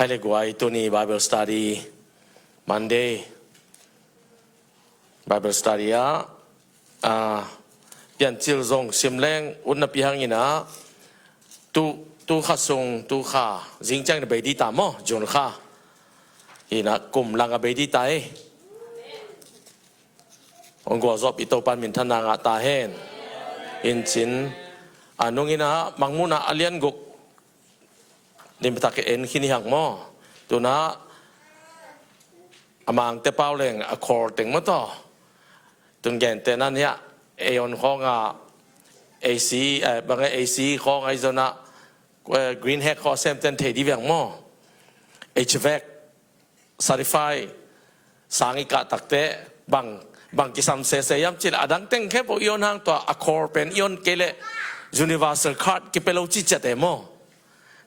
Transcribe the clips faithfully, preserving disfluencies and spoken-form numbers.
Hai le guai, tuni Bible study, Monday Bible study ah, ah, Piancil zong sim leng ut napi hangin ah, tu, tu kha sung, tu kha, zing ciang na bei dita maw, June kha. Hi na kum lang a bei dita ei. Hong gualzawh i Topan minthanna ngah ta hen. Inn cin a nungin ah Mangmuhna a lian guk limtak en khin hi hang maw. Tuna a mangte pau leng a khor teng maw taw. Tun gente nan hiah ei on khawng a A C, eh, bang a A C khawng a i zon ah, eh, green hack khawng a sem ten thei di viang maw. H vac certify sang i kah takte bang, bang kisam sese hiam cih leh a dang teng khempeuh i on hang tua a khor pen i on kei leh universal card kipia lo cih ciat e maw.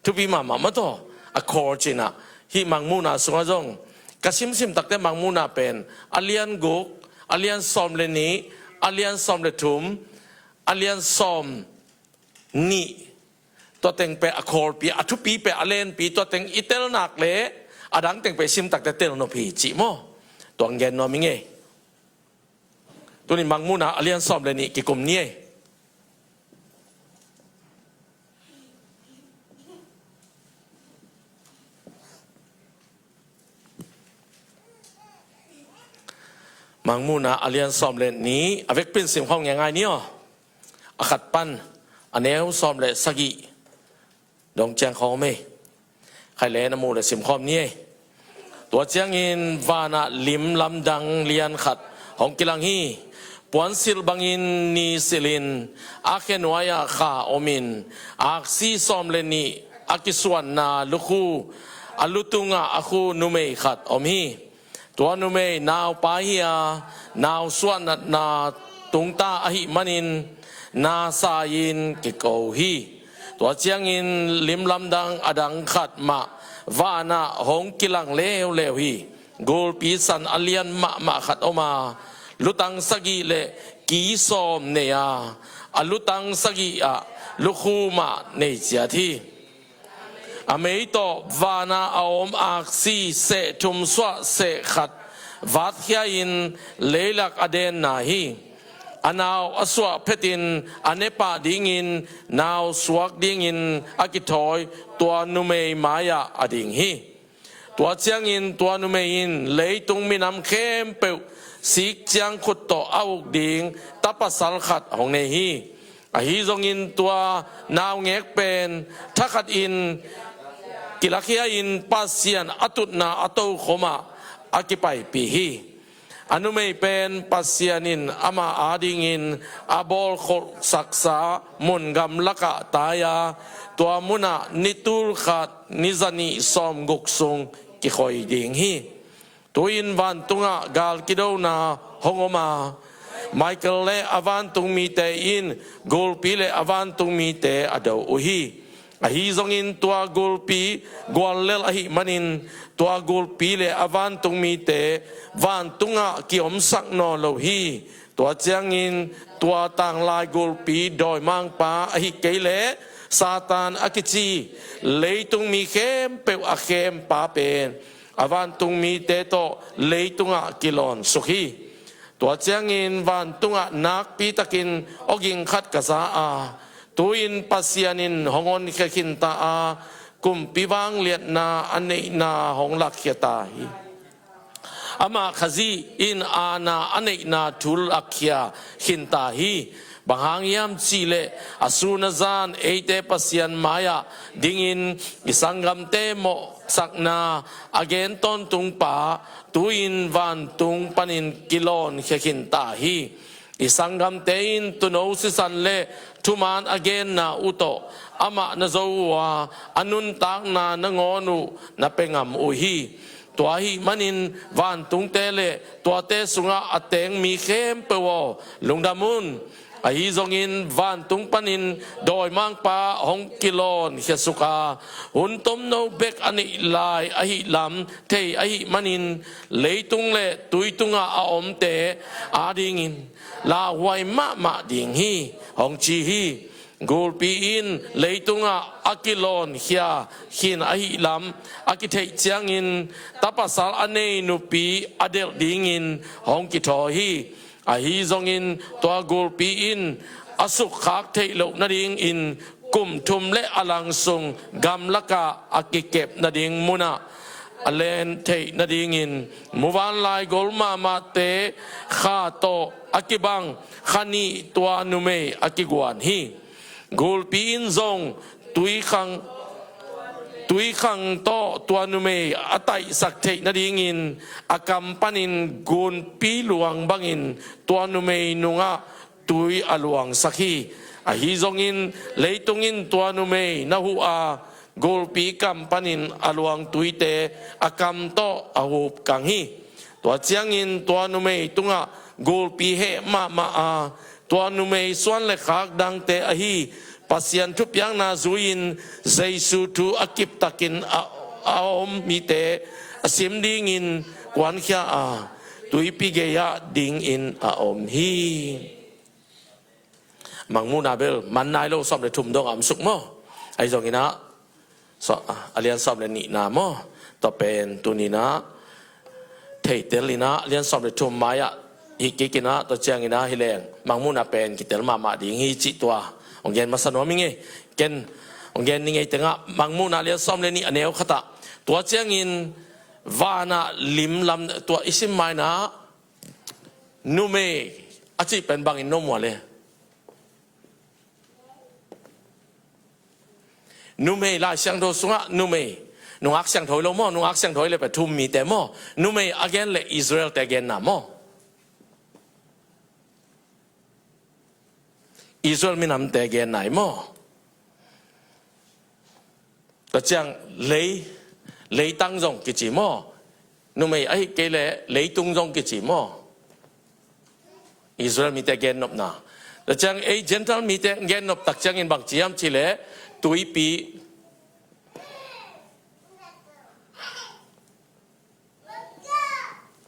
Thupi mahmah maw taw, a khor cih na. Hih Mangmuhna sungah zong ka simsim takte Mangmuhna pen a lian guk, a lian sawm le nih, a lian sawm le thum, a lian sawm nih, tua teng pen a khorpi, a thupi pen, a lenpi, tua teng i tel nak leh a dang teng pen i sim takte tel nop hi cih maw. Tua hong gen nuam ing ei. Tuni Mangmuhna a lian sawm le nih kikum ni ei. Mangmuhna a lian sawm le nih, a vekpi in sim khawm ngai ngai ni aw. A khat pan a neu sawm le sagih dong ciang khawm ei. Khai le na muh le sim khawm ni ei. Tua ciangin vanah lim lamdang lian khat hong kilang hi. Puansilh bangin ni silhin a khe nuai-ah kha omin, aksi sawm le nih a kisuanna lukhu a lutungah a khu numei khat om hi. Tua numei naupa hi a, nau suahnatna tungta ahih manin na sa-in kiko hi. Tua ciangin lim lamdang a dang khat mah vanah hong kilang leuleu hi. Gulpi san a lian mahmah khat om a, lutang sagih le ki sawm nei a, a lutang sagih ah lukhu mah nei ciat hi. A mei tawh vana a om aksi seh thum suah seh khat vatkhia-in leilak a denna hi. A nau a suah phetin a ne pah dingin nau suak dingin a kithawi tua numei mai-ah a ding hi. Tua ciangin tua numei in leitung minam khempeuh sik ciang khut tawh a uk ding ta pasal khat hong nei hi. Ahi zongin tua naungek pen thakhatin kilakhia-in Pasian a tutna a tokhom ah a kipaipih hi. A numei pen Pasian in ama adingin a bawlkholhsaksa mun gamlakah tai a, tua munah ni tul khat ni zanih sawmguk sung kikhoi ding hi. Tu-in vantungah gal kidona hong om a, Michael le a vantung mite in gulpi le a vantung mite a do uh hi. Ahi zongin tua gulpi guallel ahih manin tua gulpi le a vantung mite vantungah kiomsak nawn lo hi. Tua ciangin tua tanglai gulpi dawimangpa ahih kei leh Satan a kici leitung mi khempeuh a khempa pen a vantung mite tawh leitungah kilawnsuk hi. Tua ciangin vantungah nakpitakin awging khat ka za a, tu-in Pasian in hong honkhia khinta a, kumpi vangliatna a neihna hong lakkhia ta hi. Amah Khazih in aana a neihna thu lakkhia khinta hi. Bang hang hiam cihleh a sun a zan eite Pasian mai-ah dingin i sanggamte mawhsakna a gen tawntungpa tu-in vantung panin kilawnkhia khinta hi. I sanggamte in tuuno sisan le thuman a genna uh tawh amah na zo uh a, a nuntakna nangawn uh na pia ngam uh hi. Tua ahih manin vantungte le tuate sungah a teng mi khempeuh aw, lungdam un. Ahi zongin vantung panin dawimangpa hong kilawnkhia suk a, hun tomno bek a neih lai ahih lam thei ahih manin leitung le tui tungah a omte adingin lauhuai mahmah ding hi, hong ci hi. Gulpi in leitungah a kilawnkhia khin ahihlam a kitheih ciangin, tapasal a nei nupi a delh dingin hong kithawi hi. Ahi zongin tua gulpi in a sukkhak theih loh nadingin kum thum le a lang sung gamlakah a kikep nading munah a len theih nadingin muvanlai gol mahmahte kha tawh a kibang kha nih tua numei a kiguan hi. Gulpi in zong tuikhang, tuikhang tawh tua numei a taihsak theih nadingin a kam panin gunpi luang bangin tua numei nungah tui a luangsak hi. Ahi zongin leitung in tua numei na huh a, gulpi kam panin a luang tuite a kam tawh a hupkang hi. Tua ciangin tua numei tungah gulpi heh mahmah a, tua numei suan le khak dangte ahi Pasian thupiakna zui-in Jesu thu a kiptakin a, a om mite a sim dingin kuankhia a, tuipi gei-ah dingin a om hi. Mangmuhna bel man nai lo sawm le thum dong a om suk maw? Ahi zongin ah, so, a lian sawm le nihna maw? Tua pen tuni-in ah theitel in ah a lian sawm le thum mai-ah hih kik in ah, tua ciangin ah hi leng Mangmuhna pen kitel mahmah ding hi cih tua hong gen masa nuam ing ei. Ken hong gen ning ei tengah, Mangmuhna a lian sawm le nih a neu khatah, tua ciangin vanah limlam, tua i sim ma-in ah numei a cih pen bangin na om uh a le? Numei, Lai Siangtho sungah numei, nungak siangtho hi lo maw, nungak siangtho hi le pen thu-um mite maw, numei a gen le Israel-te genna maw? Israel minamte genna hi maw? Tua ciang lei, leitang zong kici maw? Numei ahih kei leh leitung zong kici maw? Israel mite gennopna. Tua ciang ei Gentile mite gennop tak ciangin bang ci hiam cih leh tuipi.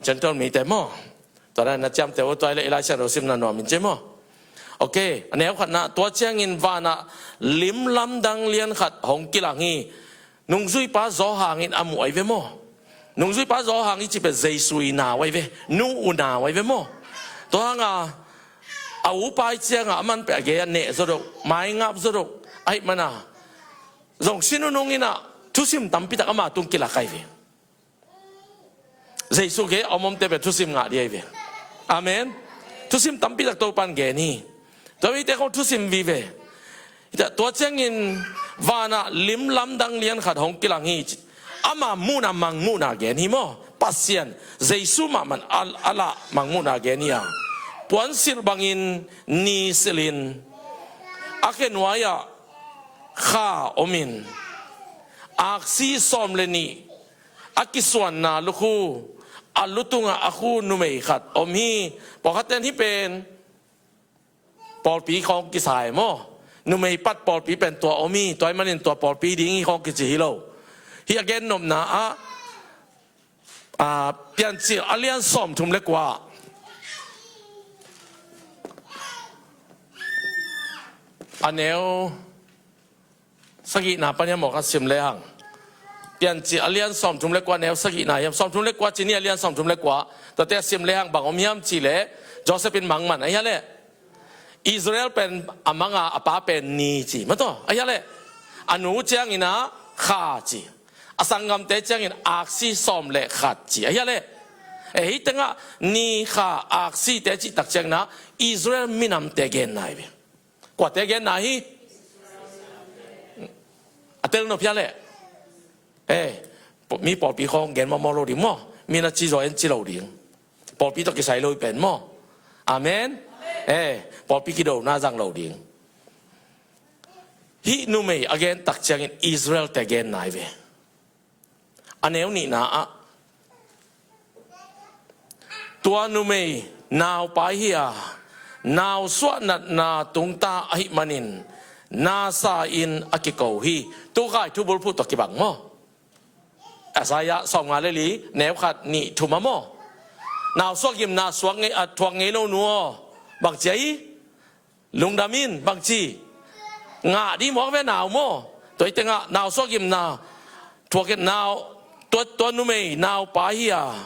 Gentile mite maw? Tua na na ciamteh uh, tua hi leh i Lai Siangtho simna nuam in ci maw? Ok, a neu khatna, tua ciangin vanah lim lamdang lian khat hong kilang hi. Nungzuipa Johan in a muh ahi ve maw? Nungzuipa Johan i cih pen Jesu i nau ahi ve, nu uh nau ahi ve maw? Tua hanga a upa i cianga a man peh a gei-ah neh zaw deuh, maingap zaw deuh ahih mana zong si nunung in ah thusim tampi tak ama tung kilak ahi ve. Jesu gei a om omte pen thusim ngah ding ahi ve. Amen. Thusim tampi tak Topan gen hi. Tua mite khong thusim vive. Tua ciangin vanah lim lamdang lian khat hong kilang hi. Ama muhna Mangmuhna gen hi maw? Pasian, Jesu mahmah a, a lah Mangmuhna gen hi a, puansilh bangin ni silhin a khenuai-ah kha omin aksi sawm le nih a kisuanna lukhu, a lutungah a khu numei khat om hi. Pawlkhatte in hih pen pawlpi khawng kisa hi maw? Numei pat pawlpi pen tua om hi, tua ahih manin tua pawlpi ding hi khawng kici hi lo. Hih a gennopna ah, ah, Piancil a lian sawmthum le kua, a neu sagihna pan hiam maw, ka sim lehang. Piancil a lian sawmthum le kua, neu sagihna hiam, sawmthum le kua ci ni, a lian sawmthum le kua. Tuate a sim lehang bang om hiam cih leh, Joseph in mang man, ahih leh Israel pen a mang a, a pa pen ni ci, maw tua, ahih leh a nu ciangin ah kha ci, a sanggamte ciangin aksi sawm le khat ci, ahih leh, eh, hih tengah ni, kha, aksite cih tak ciangin ah Israel minamte genna hi ve. Kuate genna hi? A tel nop hia leh? Eh, mi pawlpi khawng gen mawkmawk lo ding maw? Mi na ci zaw en ci lo ding. Pawlpi tawh kisai lo hi pen maw? Amen. Eh, pawlpi kidona zang lo ding. Hih numei a gen tak ciangin Israel-te genna hi ve. A neu nihna ah, tua numei naupai hi a, nausuah natna tungta ahih manin nasa in a kiko hi. Tukhai thubulphuh tawh kibang maw? Isaiah sawmnga le li, neu khat, nih, thum ah maw? Nausuah gimna suak ngei, a thuak ngei lo nu aw, bang ci ahi? Lungdam in, bang ci? ngah ding mawk ve nau maw. Tua hi tengah nau suak gimna thuak et nau, tua, tua numei naupa hi a,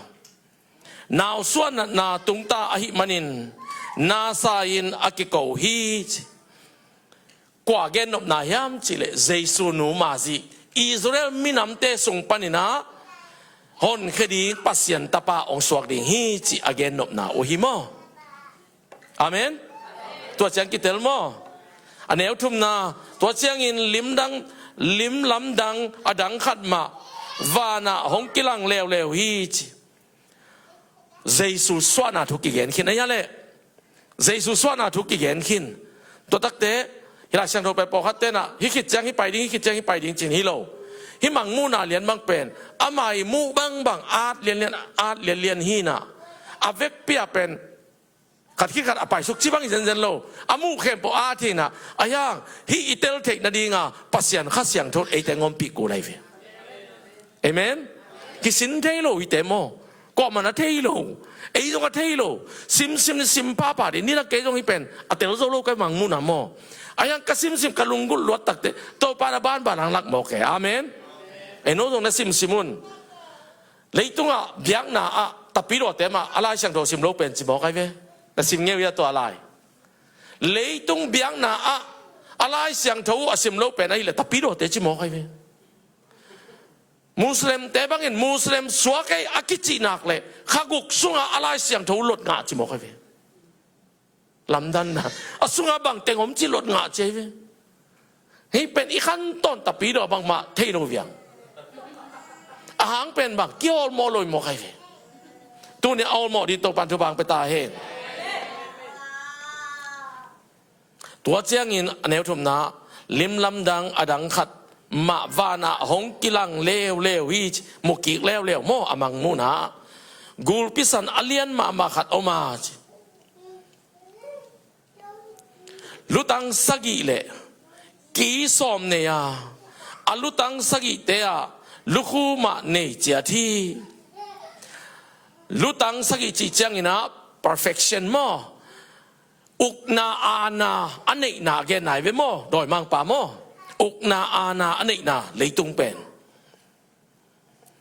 nau suah natna tungta ahih manin nasa in a kiko hi ci. Kua gennopna hiam cihleh Jesu nu Mary, Israel minamte sung panin ah honkhia ding Pasian tapa hong suak ding hi ci a gennopna uh hi maw. Amen. Tua ciang kitel maw. A neu thumna, tua ciangin limdang, lim lamdang a dang khat mah vanah hong kilang leuleu hi ci. Jesu suahna thu kigen khin ahi a leh. Jesu suahna thu kigen khin. Tua takte hih Lai Siangtho pen pawlkhat tenah hih khit ciang hih pai ding, hih khit ciang hih pai ding cin hi lo. Hih mangmuhna lian bang pen ama i muh bangbang at lianlian, at lianlian hinah, a vekpi-a pen khat khit khat a paisuk ci bang hi zenzen lo. A muh khempeuh a theinah, a hiang hih i tel theih nadinga Pasian Kha Siangtho eite ngompih kul ahi ve. Amen. Kisin thei lo hite maw. Kuamah na thei lo. Ei zong a thei lo. Simsim ni sim phapha dih. Ni na kei zong hi pen a tel zo lo ka mangmuhna maw. A hiang ka simsim ka lunggulh luat takte Topa na banban ang lak mawk e. Amen. Ei no zong na simsim un. Leitungah biakna ah tapidawte mah a Lai Siangtho sim lo pen ci mawk ahi ve. Na sim ngeu ia tua lai. Leitung biakna ah a Lai Siangtho uh a sim lo pen ahileh tapidawte ci mawk ahi ve. Muslimte bangin Muslim suak ei a kicih nak leh kha guk sungah a Lai Siangtho uh lot ngah ci mawk ahi ve. Lamdanna a sungah bang teng om ci lot ngah ci ahi ve. Hih pen i khantawn tapidaw bangmah thei lo viang. A hang pen bang kiawlmawh lo i mawk ahi ve. Tuni a awlmawh ding Topan thupha hong pia ta hen. Tua ciangin a neu thumna, lim lamdang a dang khat mah vanah hong kilang leuleu hi ci. Mukik leuleu maw a mangmuhna. Gulpi san a lian mahmah khat om a ci. Lutang sagih le ki sawm nei a, a lutang sagihte ah lukhu mah nei ciat hi. Lutang sagih cih ciangin ah perfection maw. Ukna aana a neihna a genna hi ve maw, dawimangpa maw. Ukna aana a neihna leitung pen.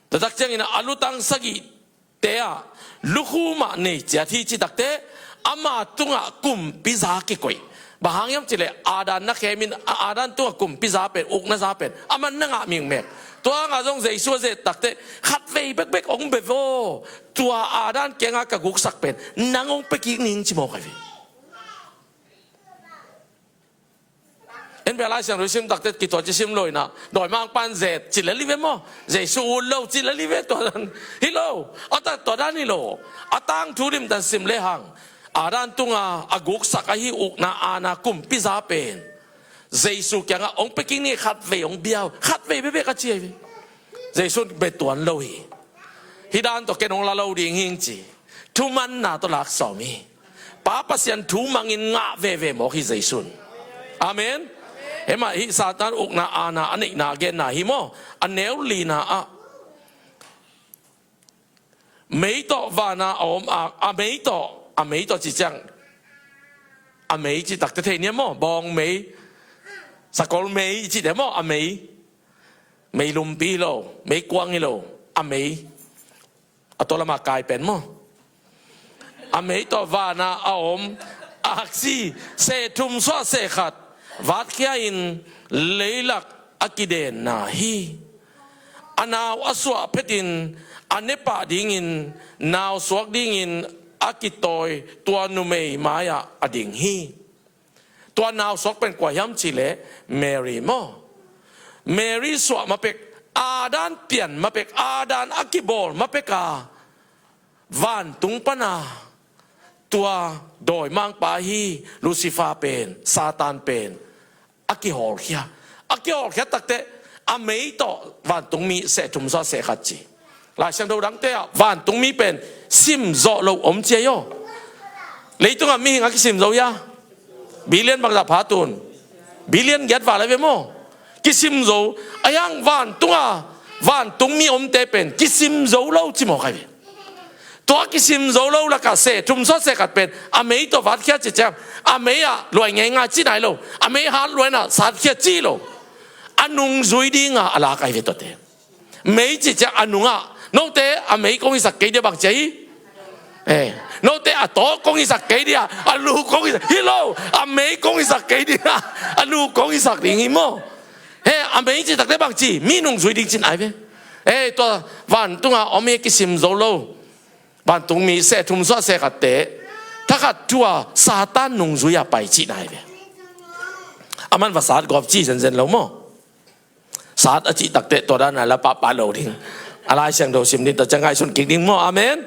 Tua tak ciangin a lutang sagihte ah lukhu mah nei ciat hi ci takte ama tungah kumpi za kikoih. Bang hang hiam cihleh Adam na khemin a Adam tungah kumpi za pen, ukna za pen aman na ngah mikmek. Tua hangah zong Jesu a zet takte khatvei bekbek hong bia vaw. Tua Adam kiangah ka guksak pen nang hong pia kik ning ci mawk ahi ve. En bia Lai Siangtho sim takte kituat ci sim lo inah dawimangpan zet ci lel hi ve maw. Jesu ut lo ci lel hi ve tua dan. Hi lo. A tak tua dan hi lo. A tangthu dimtan sim lehang Adam tunga a guksak ahi ukna aana kumpi za pen Jesu kiangah hong pia kik ni, khatvei hong bia uh, khatvei bekbek a ci ahi ve. Jesu bia tuan lo hi. Hih dan tawh ken hong la lo ding hing ci. Thumanna tawh lak sawm hi. Pa Pasian thu mangin ngah veve mawk hi Jesu in. Amen. Hemah hih Satan ukna aana a neihna a genna hi maw. A neu lina ah mei tawh vana a om a, a mei tawh, a mei tawh ci ciang a mei ci takte thei nia maw. Bawng mei, sakol mei cite maw, a mei. Mei lumpi hi lo, mei kuang hi lo, a mei. A tua lamah kai pen maw. A mei tawh vana a om aksi seh thum suah seh khat vatkhia in leilak a kidenna hi. A nau a suah phetin a nepah dingin nau suak dingin a kitawi tua numei mai-ah a ding hi. Tua nau suak pen kua hiam cihleh Mary maw. Mary suah mapek, Adam pian mapek, Adam a kibawl mapek a vantung pana tua dawimangpa hi Lucifer pen, Satan pen a kihawlkhia. A kihawlkhia takte a mei tawh vantungmi seh thum suah seh khat ci. Lai Siangtho dangte ah vantungmi pen simzawh lo om ci ahi aw. Leitungah mihing a kisimzo hia? Billion bangzah pha tun? Billion giat val ahi ve maw. Kisimzo. A hiang vantunga vantungmi omte pen kisimzo lo ci mawk ahi ve. Tua kisim zo lo lakah seh thum suah seh khat pen a mei tawh vatkhia cih ciang, a mei ah luai ngeingai ci nai lo, a mei hat luai na satkhia ci lo. A nungzui dinga a lak ai ve tuate. Mei cih ciang a nungah note a mei kong hisak kei dia bang ci a hi? Eh, note a tawk kong hisak kei dia, a lu kong hisak hi lo, a mei kong hisak kei dia, a lu kong hisak ding hi maw? He, a mei cih takte bang ci, mi nungzui ding cin ai ve. Eh, tua vantunga om hi kisim zo lo. Vantung mi seh thum suah seh khatte thakhat thu-a Satan nungzui-a pai cih nai ve. Aman va sat gawp ci zenzen lo maw? Sat a cih takte tua dana la pahpah lo ding. A Lai Siangtho sim ding tua ciang ngaihsun kik ding maw? Amen.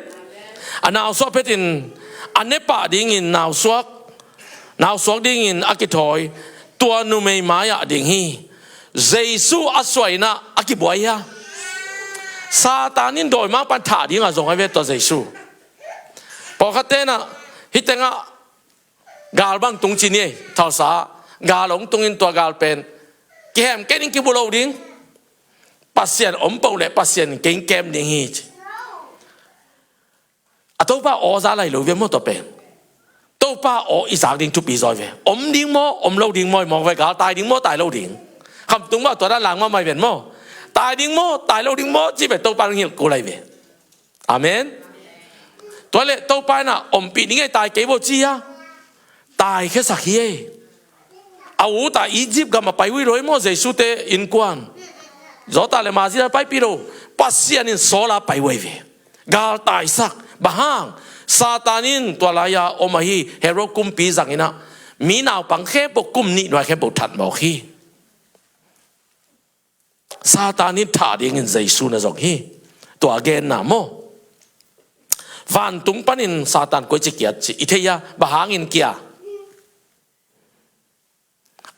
A nausuak phetin a nepah dingin nausuak nausuak dingin a kithawi tua numei mai-ah ding hi. Jesu a suaina a kibuai hi a. Satan in dawimang pan thah dinga zong ai ve tua Jesu. Pawlkhat tenah hih tengah gal bang tung ci ni ei, thalsa gal hong tungin tua gal pen kihem kei ding, kibu lo ding. Pasian om poh le Pasian kei kem ding hi ci. A Topa aw za lai lo ve maw tua pen. Topa aw i zak ding thupi zaw ve. Om ding maw, om lo ding maw, i mawk ve, gal tai ding maw, tai lo ding. Khamtung maw tua dan lang maw mai ven maw. Tai ding maw, tai lo ding maw ci ve, Topa hong hilh kul lai ve. Amen. Tua le Topa inah ompih ding ei, tai kei bo ci a. Taikhiasak hi ei. A ut a Egypt gam a pai uh hi lo ei maw, Jesu te innkuan. Jota le Maria paipih lo. Pasian in sawl a pai uh ei ve. Gal taisak. Bang hang? Satan in tua lai-a om ahi Herod kumpi zang inah mi naupang khempeuh kum nih nuai khempeuh that mawk hi. Satan in thah dingin Jesu na zong hi. Tua a genna maw? Vantung panin Satan koici kiat ci i thei a, bang hangin kia?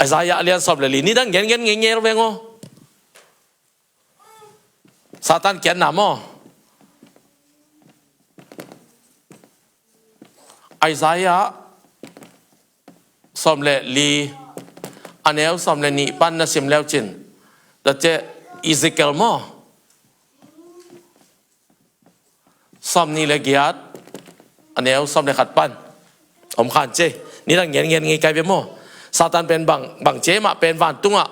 Isaiah a lian sawm le li, nidang gengen ngei ngel veng aw. Satan kiatna maw? Isaiah sawm le li, a neu sawm le nih pan na sim leucin. Tua ciah Ezekiel maw? Sawm nih le giat, a neu sawm le khat pan. Om khan ci ei, nidang ngen ngen ngei kai ve maw? Satan pen bang, bang ci ei, amah pen vantungah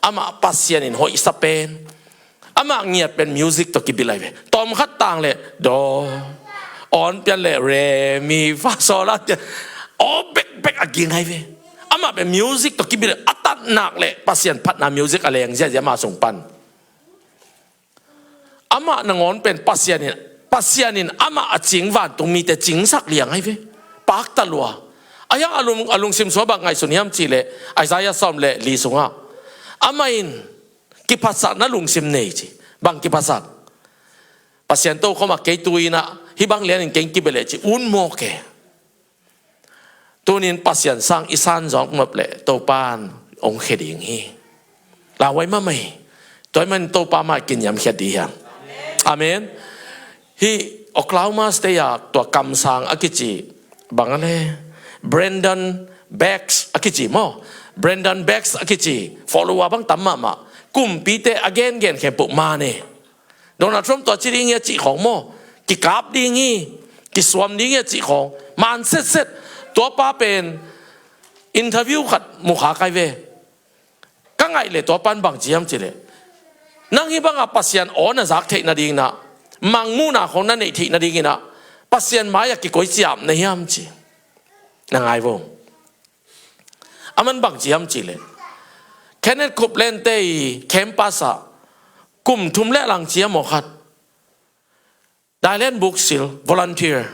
amah Pasian in hoihsa pen. Amah ngiat pen music tawh kibil lai ve. Tawm khat tang le do, awn pian le re mi fa sol la pian. Aw bekbek a ging lai ve. Amah pen music tawh kibil lai. A tatnak le Pasian phatna music a leng ziazia amah sung pan. Amah nangawn pen Pasian in, Pasian in amah a cing vantung mite cingsak liang lai ve. Pakta lua. A hiang a lung, a lungsim sungah bang ngaihsun hiam cih leh Isaiah sawm le li sungah amah in kiphatsakna lungsim nei ci. Bang kiphatsak? Pasian tokhom ah kei tu-in ah hih bang lianin kei kibia leh ci, un mawk e. Tunin Pasian sang i san zawk nop leh Topan hong khia ding hi. Lauhuai mahmah hi. Tua ahih manin Topa mah kiniamkhiat dih hiam? Amen. Hih Oklahoma State ah tua kamsang a kici bang a le, Brandon Bex a kici maw? Brandon Bex a kici, follower bang tam mahmah. Kumpite a gengen khempeuh man e. Donald Trump tua ci ding hi a cih khawng maw? Kikap ding hi, kisuam ding hi a cih khawng man setset. Tua pa pen interview khat mu kha kai ve. Ka ngaih leh tua pan bang ci hiam cih leh, nang hih bangah Pasian aw na zak theih nadingin ah, mangmuhna khawng na neih theih nadingin ah Pasian mai-ah kikoih ciam na hiam ci. Na ngai vo. Aman bang ci hiam cih leh, Kenneth Copeland te i campus ah kum thum le lang ci a maw khat, Dailen buk sil, volunteer.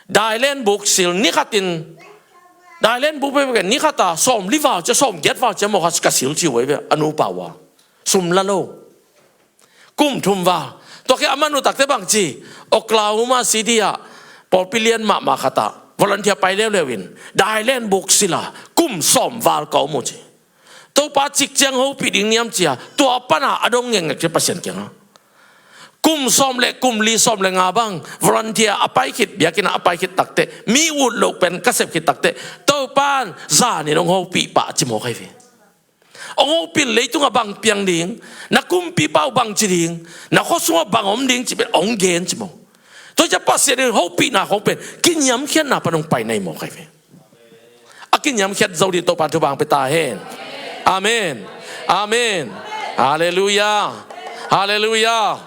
Dailen buk sil, ni khatin, Dailen buk peuhpeuh ni khata sawmli val cia, sawmgiat val cia maw khat ka sil ci uh ei ve, a nupa uh a. Sum la lo. Kum thum val. Tua khit a manu takte bang ci, Oklahoma City ah pawlpi lian mahmah khatah volunteer pai leuleu in, Dailen buk sila kum sawm val ka om uh ci. Topa cik ciang hopih ding niam cia, tua pana a dong ngekngek ci Pasian kiangah. Kum sawm le kum li, sawm le nga bang volunteer a pai khit, biakinn ah a pai khit takte, mi ut loh pen ka sep khit takte, Topan zanin hong hopih pah ci maw kai ve. Hong hopih in leitungah bang piang ding, na kumpipa uh bang ci ding, na khua sungah bang om ding cih pen hong gen ci maw. Tua ciang Pasian in hopihna khong pen kiniamkhiatna pan hong pai na hi mawk ahi ve. A kiniamkhiat zo ding Topa'n thupha hong pia ta hen. Amen. Amen. Halleluiah. Halleluiah.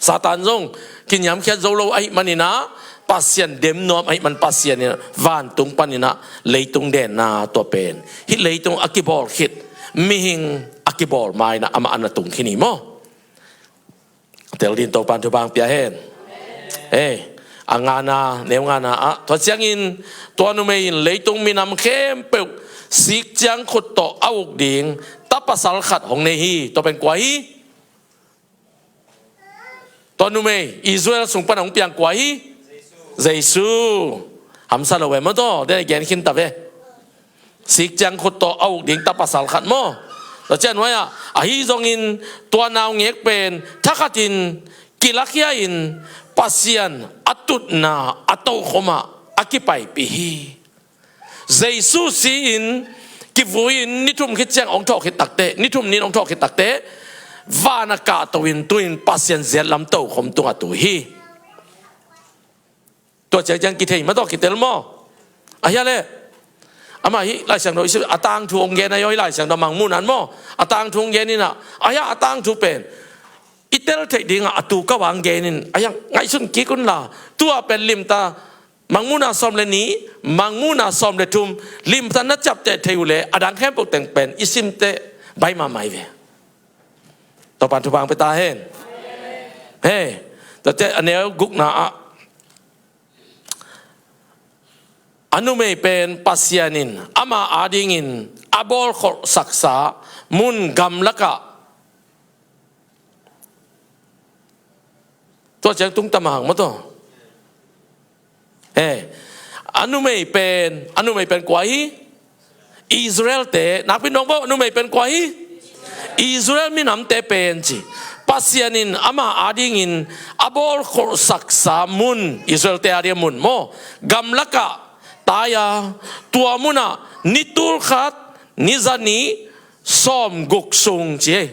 Satan zong kiniamkhiat zo lo ahih manin ah, Pasian dem nuam ahih man Pasian in ah vantung panin ah leitung denna tua pen, hih leitung a kibawl khit mihing a kibawl ma-in ah amah a na tung khin hi maw. Tel ding Topa'n thupha hong pia hen. Eh, a ngana, neu ngana ah, tua ciangin tua numei in leitung minam khempeuh sik ciang khut tawh a uk ding ta pasal khat hong nei hi. Tua pen kua hi? Tua numei, Israel sung pan hong piang kua hi? Jesu. Hamsa lo ve maw taw, den a gen khin ta ve. Sik ciang khut tawh a uk ding ta pasal khat maw. Tua ciang nuai ah, ahi zongin tua naungek pen thakhatin kilakhia in Pasian a tutna a tokhom ah a kipaipih hi. Jesu si-in kivui-in ni thum khit ciang hong thawh khit takteh, ni thum ni-in hong thawh khit takteh, van a kahto in tu-in Pasian ziatlam tokhom tungah tu hi. Tua ciang ciang kithei maw taw, kitel maw? Ahia leh, amah hih Lai Siangtho i sim a tangthu hong gen a, hih Lai Siangtho Mangmuhna in maw, a tangthu hong gen in ah, ahia a tangthu pen i tel theih dingah a tu kawang gen in, ahia ngaihsun kik un la. Tua pen limta Mangmuhna sawm le nih, Mangmuhna sawm le thum, limta na ciapteh thei uh leh a dang khempeuh teng pen i simteh bai mahmah hi ve. Topa'n thupha hong pia ta hen. He, tua ciang a neu gukna ah, a numei pen Pasian in ama adingin a bawlkholhsaksa mun gamlakah, tua ciang tung ta mang maw taw. Eh, a numei pen, a numei pen kua hi? Israel-te. Nakpi nong bawh, a numei pen kua hi? Israel minamte pen ci. Pasian in ama adingin a bawlkholhsaksa mun, Israel-te ading mun maw, gamlakah tai a, tua munah ni tul khat, ni za nih, sawm guk sung ci hi.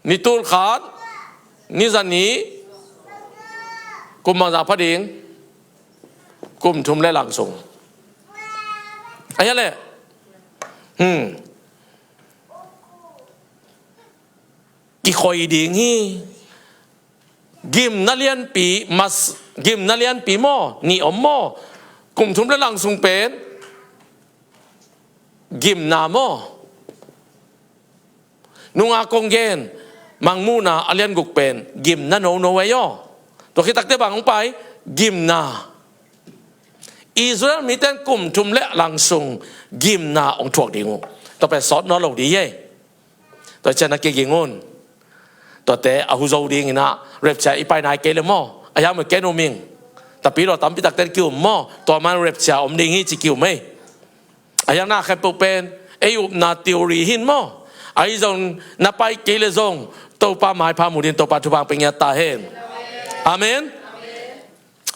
Ni tul khat, ni za nih, kum bangzah pha ding? Kum thum le lang sung. Ahia leh, hmm, kikhoi ding hi. Gimna lianpi, mas, gimna lianpi maw, nih om maw? Kum thum le lang sung pen gimna maw? Nunga kong gen, Mangmuhna a lian guk pen gimna nono ei aw. Tua khit takteh bang hong pai? Gimna. Israel mite in kum thum le lang sung gimna hong thuak ding uh. Tua pen sawt nawn lo ding hi. Tua ciang na kiging un. Tuate a hu zo dingin ah rapture i pai nai kei le maw, a hiam uh ken um ing. Tapidaw tampi takte in ki-um maw, tua man rapture om ding hi ci ki-um ei. A hiang na khempeuh pen ei upna theory hi maw. Ahi zong na pai kei le zong Topa maipha mu ding, Topa thupha hong pia ngiat ta hen. Amen.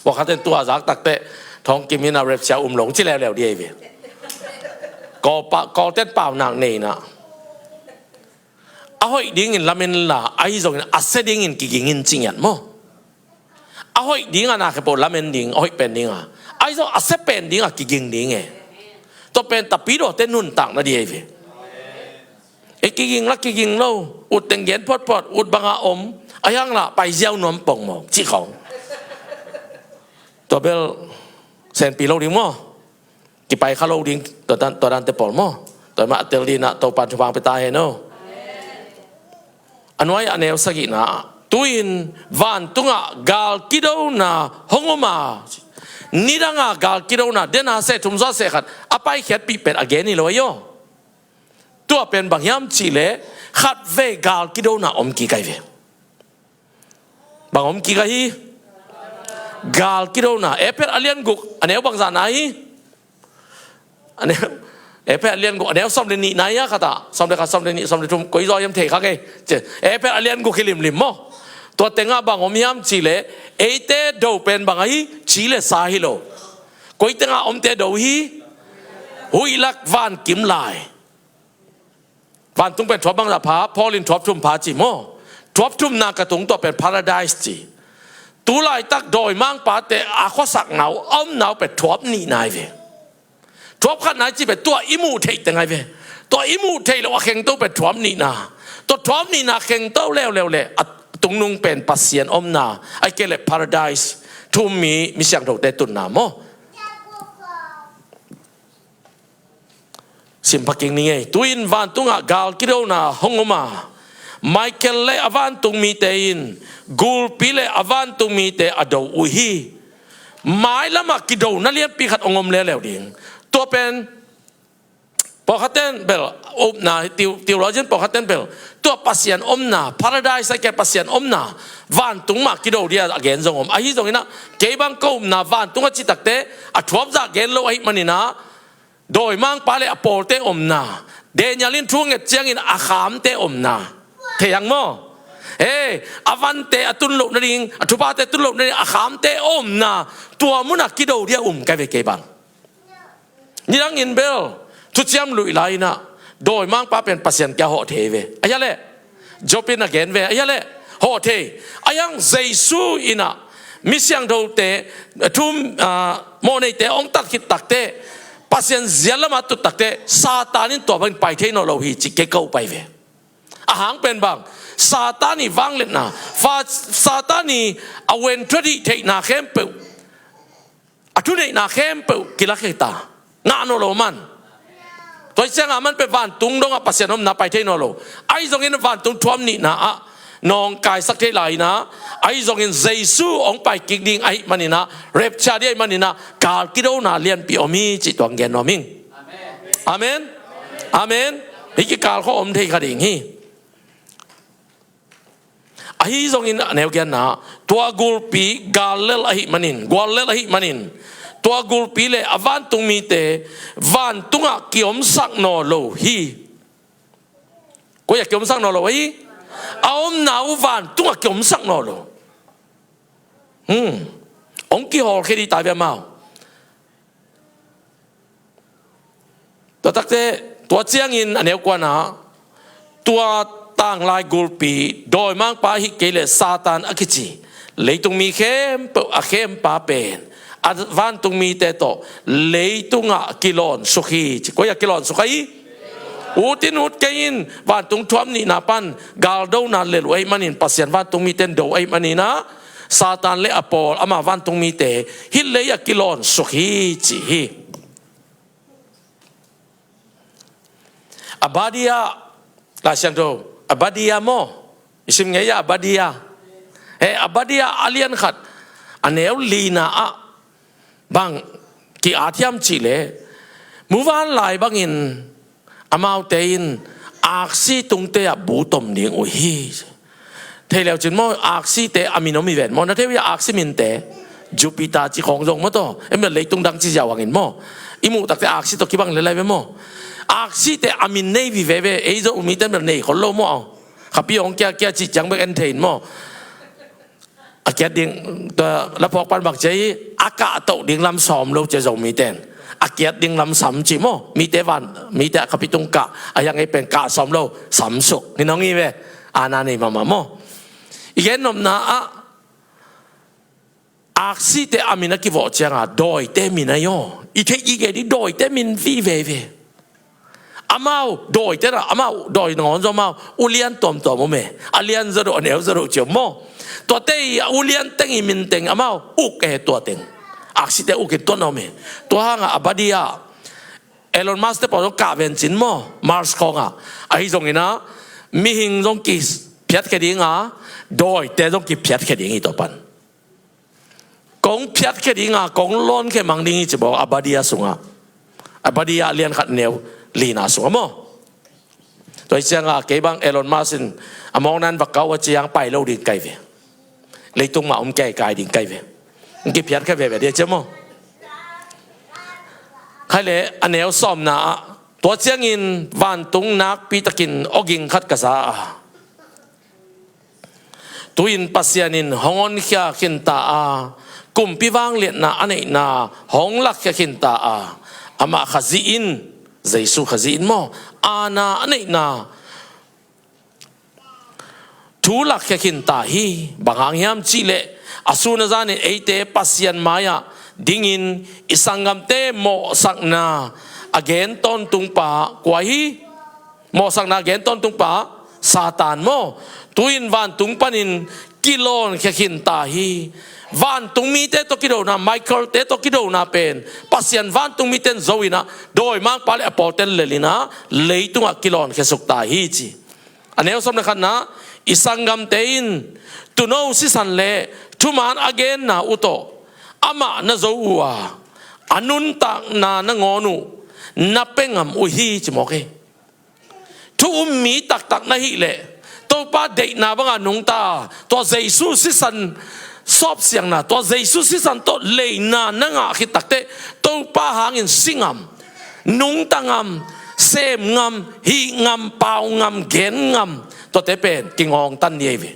Pawlkhat in tua zak takteh Thawng Kim in a rapture um lo ci leuleu ding hi ve. Kawl pa, Kawlte'n paunak nei in ah, a hoih dingin lamen la, ahi zongin a sia dingin kiging in ci ngiat maw. A hoih ding a na khempeuh lamen ding, a hoih pen ding a, ahi zong a sia pen ding a kiging ding e. Tua pen Tapidawte nuntakna ding hi ve. Ei kiging la kiging lo, ut teng gen photphot, ut bang a om, a hiang la pai ziau nuam pongmawk cih khawng. Tua bel senpi lo ding maw. Kipai kha lo ding, tua dan, tua dante pawl maw. Tua mah a tel ding in ah Topa'n thupha hong pia ta hen aw. A nuai a neu sagihna ah, tu-in vantungah gal kidona hong om a, nidangah gal kidona, dena seh thum sua seh khat a paikhiatpih pen a gen hi lo ahi aw. Tua pen bang hiam cih leh khatvei gal kidona om kik ahi ve. Bang om kik ahi? Gal kidona. Efesa a lian guk a neu bangzah na hi? A neu, Efesa a lian guk a neu sawm le nih na hi a, khat ah, sawm le khat, sawm le nih, sawm le thum, koi zaw hiam thei kha kei. Efesa a lian guk hi limlim maw. Tua tengah bang om hiam cih leh eite do pen bang ahi? Ci le sa hi lo. Koi tengah omte do hi? Huih lak vankim lai. Vantung pen thuap bangzah pha? Paul in thuap thum pha ci maw. Thuap thumna ka tung, tua pen paradise ci. Tu laitak dawimangpate a khuasakna uh, a omna uh pen thuap nihna hi ve. Thuap khatna i cih pen tua i muh theih teng ahi ve. Tua i muh theih loh a khengto pen thuap nihna. Tua thuap nihna khengto leuleu le a tungnung pen Pasian omna, ahih kei leh Paradise, thu-um mi, mi siangthote tunna maw. Sim pha kik ni ngei. Tu-in vantungah gal kidona hong om a, Michael le a vantung mite in gulpi le a vantung mite a do uh hi. Mailamah kidona lianpi khat hong om leuleu ding. Tua pen pawlkhatten bel, upna, teo-, theologian pawlkhatten bel, tua Pasian omna, Paradise ahih kei leh Pasian omna, vantung mah kido dia a gen zong om. Ahi zongin ah, kei bang ka upna vantung a cih takte, a thuapzah gen lo ahih manin ah, dawimangpa le a pawlte omna, Daniel in thu nget ciangin a khamte omna. Thei hang maw? He, a vante a tun loh nading, a thuphate tun loh nading, a khamte omna, tua munah kido dia um ka hi ve kei bang. Nidangin bel, thuciam luih lai-in ah, dawimangpa pen Pasian kia hawh thei ve. Ahih leh, Job in a gen ve, ahih leh, hawh thei. Ahi hang Jesu in ah, mi siangthote, thu-um, ah, mawhneite hong tat khit takte, Pasian zia lamah tut takte, Satan in tua bangin pai thei nawn lo hi cih kei ka up ahi ve. A hang pen bang, Satan i vangliatna, fa-, Satan i a wen thuadih theihna khempeuh, a thuneihna khempeuh kilakhia ta. Ngah nawn lo man. Tua hi ciangah man pen vantung dongah Pasian omna pai thei nawn lo. Ahi zongin vantung thuap nihna ah nawngkaisak thei lai-in ah, ahi zongin Jesu hong pai kik ding ahih manin ah, rapture ding ahih manin ah, gal kidona lianpi om hi cih tua hong gen nuam ing. Amen. Amen. Hih kikal khawng om thei kha ding hi. Ahi zongin a neu giatna, tua gulpi gal lel ahih manin, gual lel ahih manin, tua gulpi le a vantung mite vantungah kiomsak nawn lo hi. Koi ah kiomsak nawn lo hi? A omna uh vantungah kiomsak nawn lo. Hmm. Hong kihawlkhia ding ta ve amau. Tua takte, tua ciangin a neu kuana, tua tanglai gulpi, dawimangpa ahih kei leh Satan a kici leitung mi khempeuh a khempa pen a vantung mite tawh leitungah kilawn suk hi ci. Koi ah kilawn suk ahi? Ut in ut kei in, vantung thuap nihna pan galdona lel uh ahih manin, Pasian vantung mite in do ahih manin ah, Satan le a pawl, ama vantung mite hih lei ah kilawn suk hi ci hi. Abadia, Lai Siangtho, Abadia maw? I sim ngei a, Abadia. He, Abadia a lian khat, a neu lina ah bang ki-at hiam cih leh, muvanlai bangin amaute in aksi tungte ah bu tom ding uh hi. Thei leu cin maw, aksite a min om hi ven maw, na thei uh hia aksi minte? Jupiter ci khawng zong maw taw, em, leitung dang ci ziau hangin maw, i muh takte aksi tawh kibang lel lai ve maw. Aksite a min nei veve, ei Zomite bel nei khol lo maw. Khapi hong kia kia cih ciang bek en thei in maw. A kiat ding, tua, laphawk pan bang ci hi, a kah toh ding lam sawm lo ci Zomite in. A kiat ding lam sam ci maw. Mite van, mite a khapi tung kah, a hiang ei pen kah sawm lo, sam suk. Hi nong hi ve, ana nei mahmah maw. I gen nopna ah, aksite a min a kivawh ciangah, dawite min ahi aw. I theih i gen ding dawite min veve. Amau, dawite na, amau, dawi nangawn zong amau, ulian tuamtuam om e. A lian zaw deuh, a neu zaw deuh ci om maw. Tuate i a ulian teng i min teng amau, uk e tua teng. Aksite uk in tuan om e. Tua hangah Abadia, Elon Musk te pawl zong kah ven cin maw, Mars khawngah. Ahi zongin ah, mihing zong kiphiatkhia ding a, dawite zong kiphiatkhia ding hi tua pan. Kong phiatkhia ding a, kong lawnkhia mang ding hi ci baw, Abadia sungah. Abadia a lian khat neu lina sungah maw. Tua hi ciangah kei bang Elon Musk in a mawkna in va kah uh a ciang pai lo ding ka hi ve. Leitung mah om kei kai ding ka hi ve. Kiphiatkhia veve ding a ci maw. Khai le a neu sawmna ah, tua ciangin vantung nakpi takin awging khat ka za a, tu-in Pasian in hong honkhia khinta a, kumpi vangliatna a neihna hong lakkhia khinta a, amah Khazih in, Jesu Khazih in maw, aana a neihna thu lakkhia khinta hi. Bang hang hiam cihleh, A sun a zanin eite Pasian mai-ah dingin i sanggamte mawhsakna a gen tawntungpa kua hi? Mawhsakna a gen tawntungpa Satan maw? Tu-in vantung panin kilawnkhia khin ta hi. Vantung mite tawh kidona, Michael-te tawh kidona pen Pasian vantung mite in zo in ah, dawimangpa le a pawlten lel in ah leitungah kilawnkhia suk ta hi ci. A neu sawm le khatna, i sanggamte in tuuno sisan le thuman a genna uh tawh amah na zo uh a, a nuntakna nangawn uh na pia ngam uh hi ci mawk hi. Thu um mi taktak na hih leh Topa deihna banga nungta, tua Jesu sisan sawpsiangna, tua Jesu sisan tawh leina na ngah khit takteh Topa hangin si ngam, nungta ngam, sem ngam, hih ngam, pau ngam, gen ngam, tuate pen kingawngtan ni ei ve.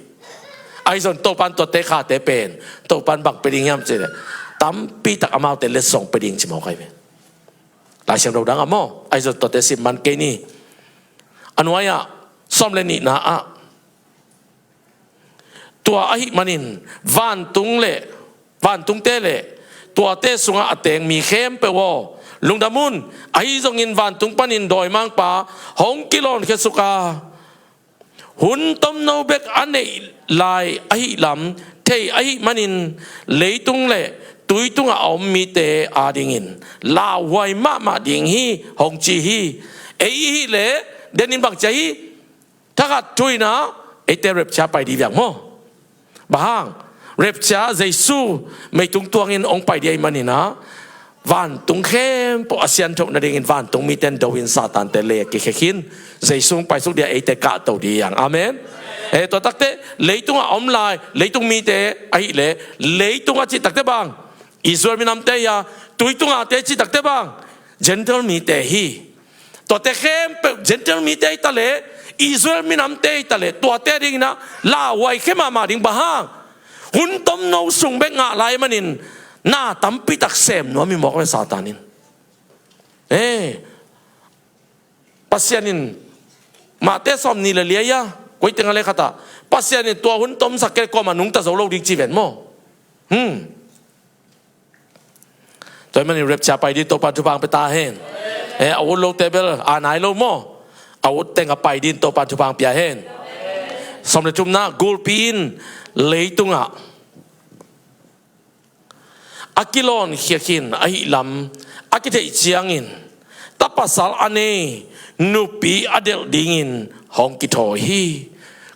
Ahi zong Topa in tuate khate pen Topa in bang pia ding hiam cih leh tampitak amaute letsong pia ding ci mawk ahi ve. Lai Siangtho dang ah maw, ahi zong tuate sim man kei ni. A nuai-ah sawm le nihna ah, tua ahih manin vantung le, vantungte le tuate sungah a teng mi khempeuh aw, lungdam un. Ahi zongin vantung panin dawimangpa hong kilawnkhia suk a, hun tomno bek a neih lai ahih lam thei ahih manin leitung le tui tungah a om mite adingin lauhuai mahmah ding hi hong ci hi. Ei i hih leh denin bang ci a hi? Thakhat thu in ah eite rapture pai ding viang maw? Bang hang? Rapture Jesu meitung tuangin hong pai ding ahih manin ah vantung khempeuh a sianthoh nadingin vantung mite in do-in Satan-te le kikhia khin, Jesu hong paisuk ding a eite kahto ding hi hang. Amen. Eh, tua takteh leitungah a om lai leitung mite ahih leh, leitung a cih takteh bang? Israel minamte hi a, tui tungahte cih takteh bang? Gentile mite hi. Tuate khempeuh Gentile mite hi ta leh, Israel minamte hi ta leh, tuate dingin ah lauhuai khia mahmah ding. Bang hang? Hun tomno sung bek ngah lai manin na tampitak sem nuam hi mawk ve Satan in. Eh, Pasian in Matthai sawmnih le li-ah, koi teng ah le khat ah, Pasian in tua hun tomsak kei leh kuamah nungta zo lo ding ci ven maw? Hmm. Tua ahih manin rapture pai ding Topa thupha hong pia ta hen. Eh, a ut lote bel a nai lo maw? A ut teng a pai ding Topa thupha hong pia hen. Sawm le thumna, gulpi in leitungah a kilawnkhia khin ahih lam a kitheih ciangin, tapasal a nei nupi a delh dingin hong kithawi hi.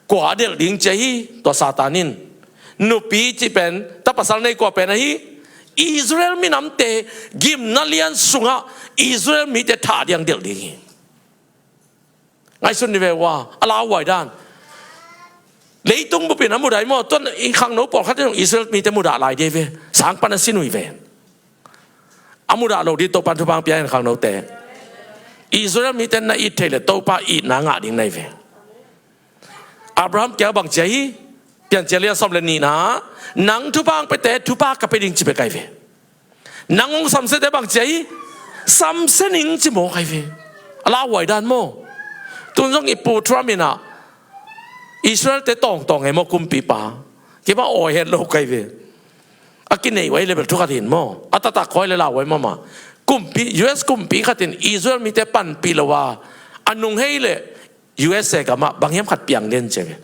Kua a delh ding ci a hi? Tua Satan in. Nupi cih pen, tapasal nei kua pen ahi? Israel minamte, gimna lian sungah Israel mite thah ding a delh ding hi. Ngaihsun ni ve ua, a lauhuai dan. Leitung bupin a mudah hi maw, tuan i khangno pawlkhat in Israel mite mudah lai ding hi ve. Sang pan a sin uh hi ve. A mudah lo ding Topan thupha hong pia hen khangnote. Israel mite na it thei leh Topa itna ngah ding na hi ve. Abraham kiang bang ci a hi? Piancil a lian sawm le nihna, nang thupha hong piate thupha ka pia ding ci bek ahi ve. Nang hong samsiate bang ci a hi? Samsia ning ci mawk ahi ve. A lauhuai dan maw? Tun zong i pu Trump in ah Israel-te tawngtawng hi maw, kumpipa? Kei bang awi het lo ka hi ve. A kinei uh ahi leh bel thu khat hi in maw, a taktak khawi leh lauhuai mahmah. Kumpi, U S kumpi khat in Israel mite panpih lo a, a nung hei leh U S A gam ah bang hiam khat piang den ci ve.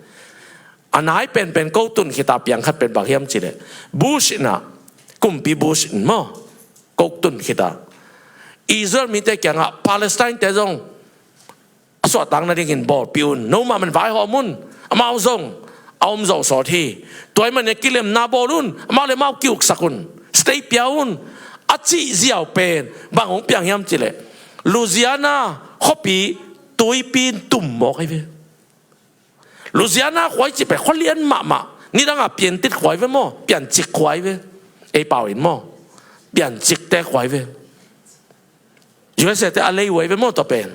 A nai penpen ko tun khit a piang khat pen bang hiam cih leh, Bush in ah, kumpi Bush in maw, ko tun khit a Israel mite kiangah Palestine-te zong a suahtak nadingin bawlpih un, nomau man vaihawm un, amau zong a om zawh sawt hi. Tua ahih manin kilemna bawl un, amau le amau ki-uksak un, state pia un, a cih ziau pen bang hong piang hiam cih leh, Louisiana khuapi tuipi in tum mawk ahi ve. Louisiana khua i cih pen khua lian mahmah, nidang a piantit khua ahi ve maw, piancik khua ahi ve. Ei pau in maw, piancikte khua ahi ve. U S A-te a lei uh ahi ve maw tua pen.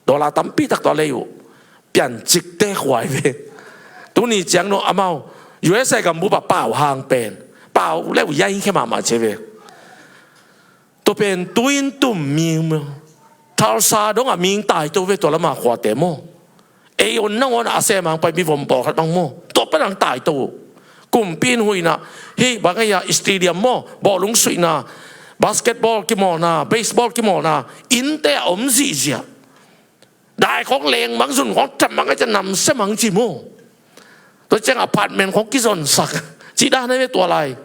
Dollar tampi tak tawh a lei uh. Piancikte khua ahi ve. Tuni ciang no amau U S A gambup ah pau hang pen, pau le uh yai khia mahmah ci ve. Tua pen tui in tum mi maw. Tulsa dong ah mi hong taito ve tua lam a khuate maw. Ei on nangawn a sem hang pai mi vom pawlkhat bang maw, tua pan hong taito uh. Kumpi in huihna, hih bang ahi a, stadium maw, bawlung suihna, basketball kimawlna, baseball kimawlna, innte a om zihziah. Dai khawng leng mang, zun khawng tam mang, a ciah namsia mang ci maw. Tua ciang apartment khawng kizonsak. Cih dan ahi ve tua lai.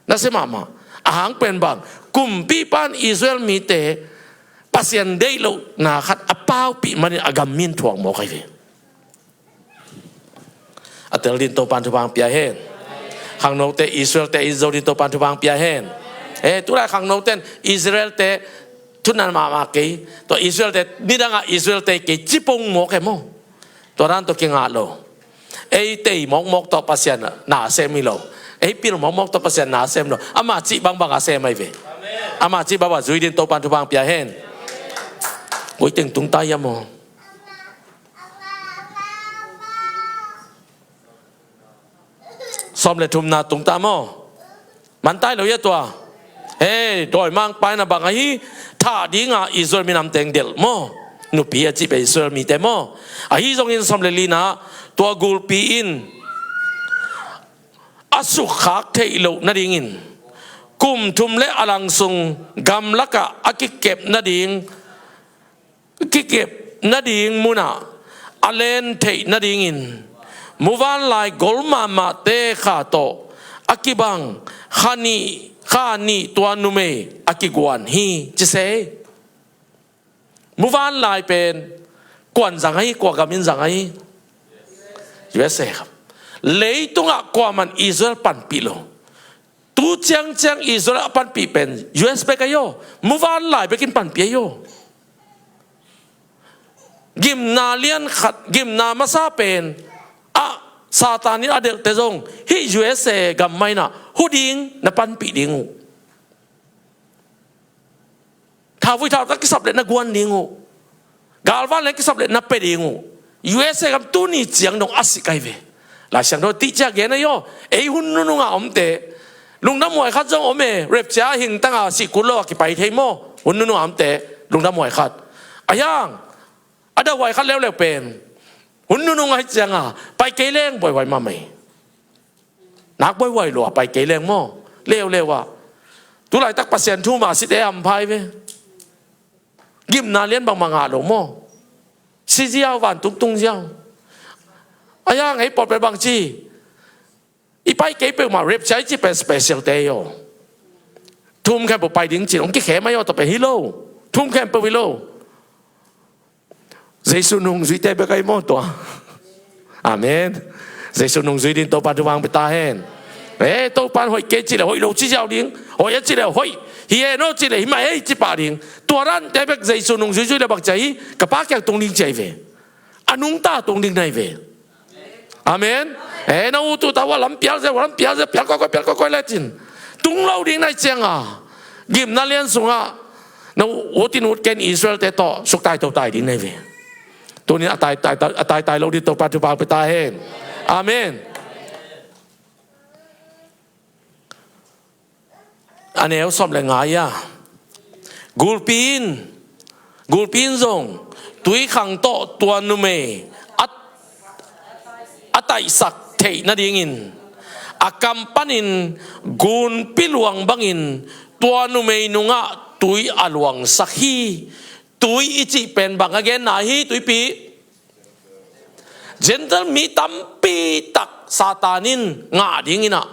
Nasia mahmah. A hang pen bang, kumpipa in Israel mite Pasian deih lohna khat a paupih manin a gam mi in thuak mawk ahi ve. A tel ding Topan thupha hong pia hen. Khangnote Israelte it zo ding Topan thupha hong pia hen. Eh, tulai khangnote in Israelte thunan mahmah kei. Tua Israelte, nidangah Israelte kei ci pong mawk e maw. Tua dan tawh kingah lo. Ei tei mawkmawk tawh Pasian na sem hi lo. Ei pil mawkmawk tawh Pasian na sem lo. Ama cih bangbang a sem ahi ve. Ama cih bangbang zui ding Topan thupha hong pia hen. Koi teng tung ta hiam maw. Sawm le thumna tung ta maw. Man tai lo hia tua. Hei, dawimangpa in a bang ahi, thah dinga Israel minam teng delh maw. Nupi a cih pen Israel mite maw. Ahi zongin sawm le lina, tua gulpi in a sukkhak theih loh nadingin kum thum le a langsung gamlakah a kikep nading kikep nading munah a len theih nadingin muvanlai gol mahmahte kha tawh a kibang kha nih, kha nih tua numei a kiguan hi ci se. Muvanlai pen kuan zang ahi, kua gam in zang ahi? U S A kha. Leitungah kuaman Israel panpih lo. Tu ciangciang Israel a panpih pen U S bek ahi aw. Muvanlai bekin panpih ahi aw. Gimna lian khat, gimna masa pen ah Satan in a delhte zong hih U S A gam mah in ah hu ding, na panpih ding uh. Thauvui thautak kisap leh na guan ding uh. Galvan leng kisap leh na pia ding uh. U S A gam tuni ciang dong a sik ahi ve. Lai Siangtho tih ciang gen ahi aw. Ei hun nunung a omte lungdamhuai khat zong om e. Rapture hing tanga sih kul lo a kipai thei maw. Hun nunung a omte lungdamhuai khat. A hiang a dauhuai khat leuleu pen hun nunung ahi cianga pai kei leng buaihuai mahmah hi. Nak buaihuai lua pai kei leng maw. Leuleu ah. Tulaitak Pasian thu mah a site hampha hi ve. Gimna lian bangmah ngah lo maw. Si ziau, vantung tung ziau. A hiang ei pawlpi bangci, i pai kei peuhmah rapture i cih pen special te hi aw. Thu um khempeuh pai ding cin hong kikhem ahi aw, tua pen hi lo. Thu um khempeuh hi lo. Jesu nungzuite bek ahi maw tua. Amen. Jesu nungzui ding Topa thupha hong pia ta hen. Eh, Topa in hoih kei cileh hoih lo ci ziau ding. Hoih a cileh hoih. Hi hen aw cileh hi mah ei ci pah ding. Tua dante bek Jesu nungzui zui le bang ci ahi, ka Pa kiang tung ding ci ahi ve. A nungta tung ding na hi ve. Amen. Eh, na ut ut a hua lam pial zel, hua lam pial zel, pial koikoi, pial koikoi lecin tung lo ding na hi cianga gimna lian sungah na ut in ut ken Israel-te tawh suktai totai ding na hi ve. Tunin a taitai, a taitai lo ding Topa thupha pia ta hen. Amen. A neu sawm le nga ah gulpi in, gulpi in zong tuikhang tawh tua numei a, a taihsak theih nadingin a kam panin gunpi luang bangin tua numei nungah tui a luangsak hi. Tui i cih pen bang a genna hi, tuipi? Gentile mi tampi tak Satan in ngah dingin ah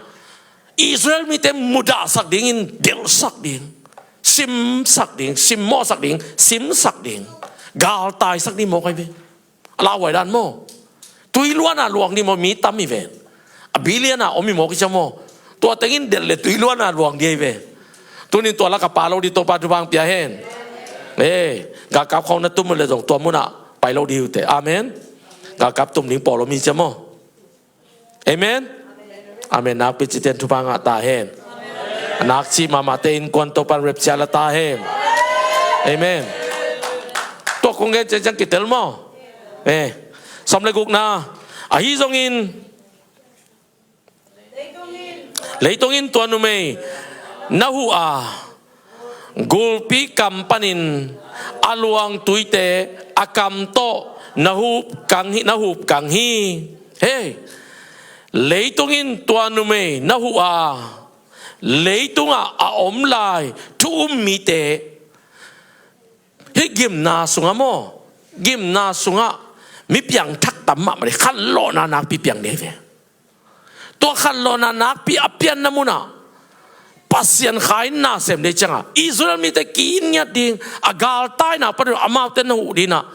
Israel mite mudahsak dingin delhsak ding, simsak ding, simmawhsak ding, simsak ding, galtaisak ding mawk ahi ve. A lauhuai dan maw. Tui luana luang ding maw, mi tam hi ve. A billion a om hi mawk hi cia maw. Tua tengin delh le tui luana luang ding ahi ve. Tunin tua laka pai lo ding Topa thupha hong pia hen. Eh, galkap khawng na tum le zong tua munah pai lo ding hi uh teh. Amen. Galkap tum ding pawl om hi cia maw. Amen. Amen. Nakpi cite in thupha ngah ta hen. A nak cih mahmahte innkuan Topa in rapture la ta hen. Amen. Tua kong gen ciangciang kitel maw. Eh, sawm le gukna. Ahi zongin leitung in tua numei na huh a, gulpi kam panin a luang tuite a kam tawh na hup kang hi, na hup kang hi. Hei, Leitung in tua numei na huh a, leitungah a om lai thu um mite, hih gimna sungah maw, gimna sungah mi piangthak tam mahmah ding, khanlawhna nakpi piang ding hi ve. Tua khanlawhna nakpi a pianna munah Pasian kha in na sem ding ciangah Israel mite ki-it ngiat ding, a galtaina panin amaute na huh dingah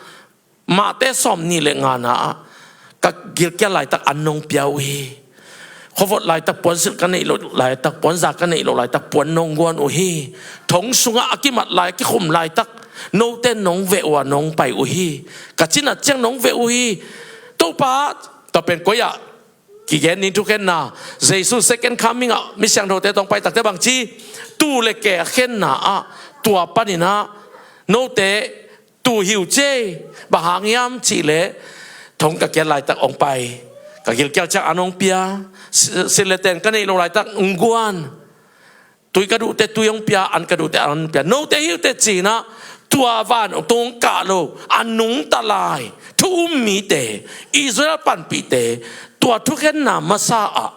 Mate sawmnih le ngana ah, ka gilkial laitak an nong pia uh hi. Khuavot laitak puansilh ka neih loh laitak, puanza ka neih loh laitak puan nong guan uh hi. Thong sungah a kimat lai, a kikhum laitak note nong veh uh a nong pai uh hi. Ka cinat ciang nong veh uh hi. Topa, tua pen koi-ah kigen ding thukhenna, Jesu second coming ah mi siangthote tawh hong pai takte bangci, tuu le keel khenna ah, tua paninah note tuu hi uh ci ei. Bang hang hiam cihleh, thong ka kiat laitak hong pai, ka gilkial ciang an hong pia, si-, silh le ten ka neih loh laitak hong guan, tui ka duhte tui hong pia, an ka duhte an hong pia, note hi uh teh cinah, tua van tung kah lo a nungta lai thu um mite, Israel panpihte, tua thukhenna masa ah,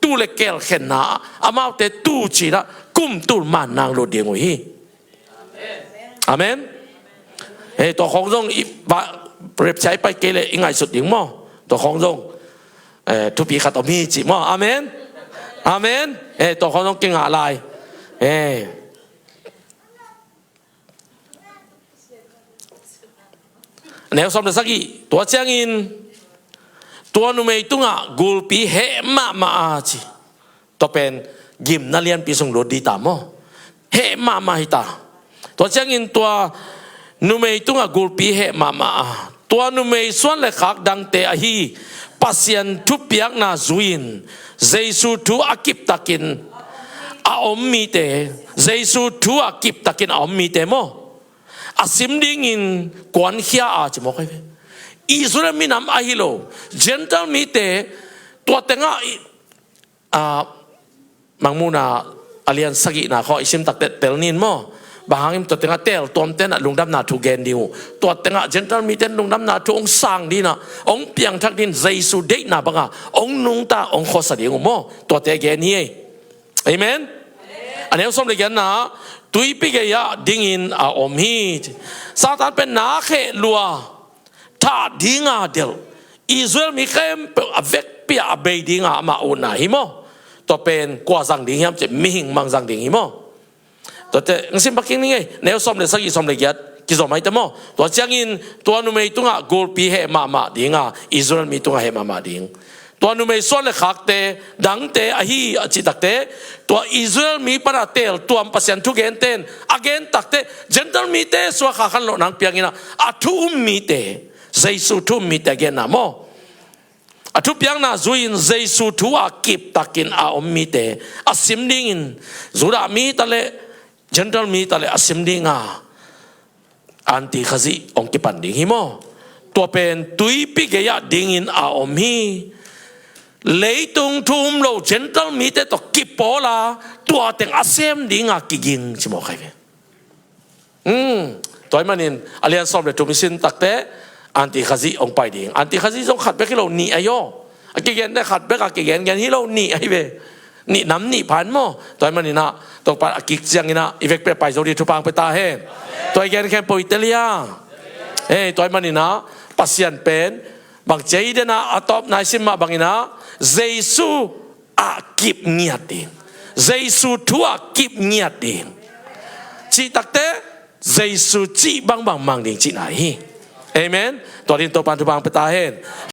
tuu le keel khenna ah amaute tuu cinah kum tul man nang lut ding uh hi. Amen. Eh, tua khawng zong i va, rapture i pai kei leh i ngaihsut ding maw? Tua khawng zong, eh, thupi khat om hi ci maw? Amen. Amen. Eh, tua khawng zong kingah lai. Eh. Neu sawm le sagih, tua ciangin tua numei tungah gulpi heh mahmah a ci. Tua pen gimna lianpi sung lut ding ta maw? Heh mahmah hi ta. Tua ciangin tua numei tungah gulpi heh mahmah a, tua numei suan le khak dangte ahi Pasian thupiakna zui-in Jesu thu a kiptakin a om mite, Jesu thu a kiptakin a om mite maw? A sim dingin kuankhia a ci mawk ahi ve. Israel minam ahi lo, Gentile mite, tua tengah i, a, Mangmuhna a lian sagihna khawng i sim takte tel nin maw? Bang hangin tua tengah teel tuamte nah lungdamna thu gen ding uh. Tua tengah Gentile mite lungdamna thu hong sang dinah, hong piangthak din Jesu deihna bangah hong nungta hong khuasa ding uh maw? Tuate gen hi ei. Amen. A neu sawm le giatna, tuipi gei-ah dingin a om hi. Satan pen na kheh lua, thah dinga delh, Israel mi khempeuh a vekpi-ah a bei dinga amah utna hi maw? Tua pen kua zang ding hiam cih, mihing mang zang ding hi maw? Tuate hong sim baking ning ei, neu sawm le sagih, sawm le giat kizom ahi ta maw? Tua ciangin tua numei tungah gulpi heh mahmah dinga, Israel mi tungah heh mahmah ding. Tua numei suan le khakte dangte ahi a cih takte, tua Israel mi pana teel tuam Pasian thugente in a gen takte, Gentile mite suak kha khanlawh nang pianginah, a thu um mite, Jesu thu um mite a genna maw? A thupiakna zui-in Jesu thu a kiptakin a om mite a sim dingin Judah mi ta le Gentile mi ta le a sim dinga Antikhazih hong kipan ding hi maw? Tua pen tuipi gei-ah dingin a om hi. Leitung thu um lo Gentile mite tawh kipawl a, tua teng a sem dinga kiging ci mawk ahi ve. Hmm. Tua ahih manin a lian sawm le thum i sin takte Antikhazih hong pai ding. Antikhazih zong khat bek hi lo, nih ahi aw. A kigen le khat bek a kigen gen hi lo, nih ahi ve. Nih nam nih phan maw? Tua ahih maninah Topa a kik cianginah i vekpi-ah pai zo ding thupha hong pia ta hen. Tua i gen khempeuh i tel hi a. Hei, tua ahih maninah Pasian pen bang ci ei denah, a tawpna i sim mah banginah Jesu a kip ngiat ding, Jesu thu a kip ngiat ding. Cih takte Jesu cih bangbang mang ding cihna hi. Amen. Tua dingin Topa in thupha hong pia ta hen.